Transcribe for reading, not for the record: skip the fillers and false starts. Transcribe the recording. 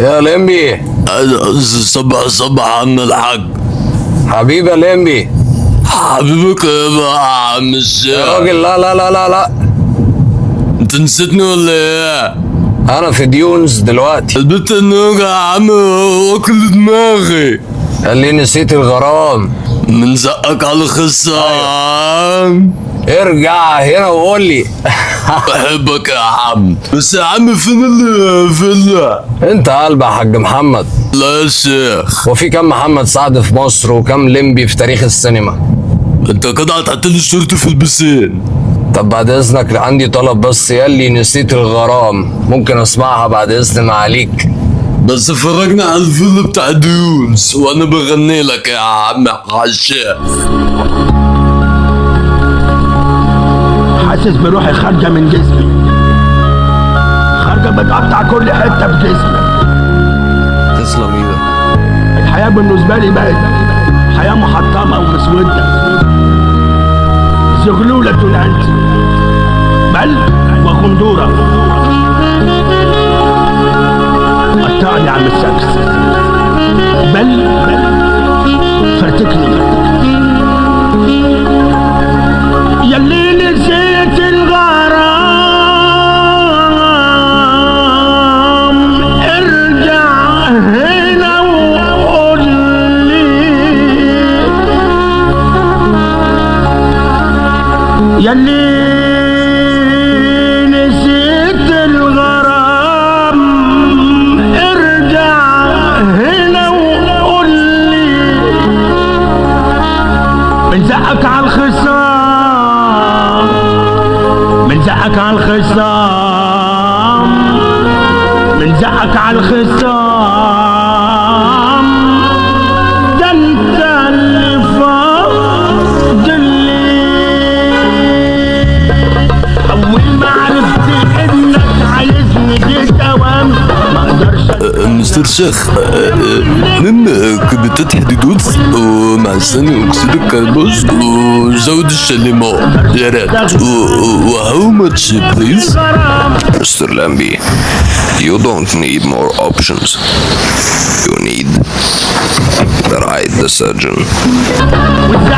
يا لمبي. صبح صبح عم الحاج. حبيبي يا لمبي. حبيبك ايه بقى يا عم يا الشيخ؟ راجل، لا لا لا لا لا. انت نسيتني ولا ايه؟ انا في ديونز دلوقتي. البت النوجة يا عم واكل دماغي. قال لي نسيت الغرام. من زقك على الخصة يا عم. ارجع هنا وقول لي. بحبك يا عم، بس يا عم فين الفيلا؟ انت قلب يا حاج محمد. لا يا شيخ. وفي كم محمد سعد في مصر وكم لمبي في تاريخ السينما؟ انت كده هتحط لي الشورت في البسين. طب بعد اذنك عندي طلب بس، ياللي نسيت الغرام ممكن اسمعها بعد اذن معاليك؟ بس فرجنا على الفيلا بتاع ديونز وانا بغني لك يا عم الشيخ. حاسس بروحي خارجة من جسمي، خارجة بتقطع كل حتة في جسمي. تسلم ايدك. الحياة بالنسبة لي بقت حياة محطمة ومسودة. زغلولة أنت بل وغندورة. قطعني يا عم السكس، بل فرتكني يلي نسيت الغرام. ارجع هنا وقول لي يلي نسيت الغرام. ارجع هنا وقول لي من زقك على الخصام، من زقك على الخصام، من زقك على الخصام. ده انت اللي فاضل لي. اول ما عرفت انك عايزني جيت اوام ما اقدرش. مستر شيخ، اتنين كبتات حديدوت ومع ثاني اكسيد الكربون وزود الشاليمو يا ريت. و how much please؟ Mr. Lambi, you don't need more options. You need the right decision. وازاي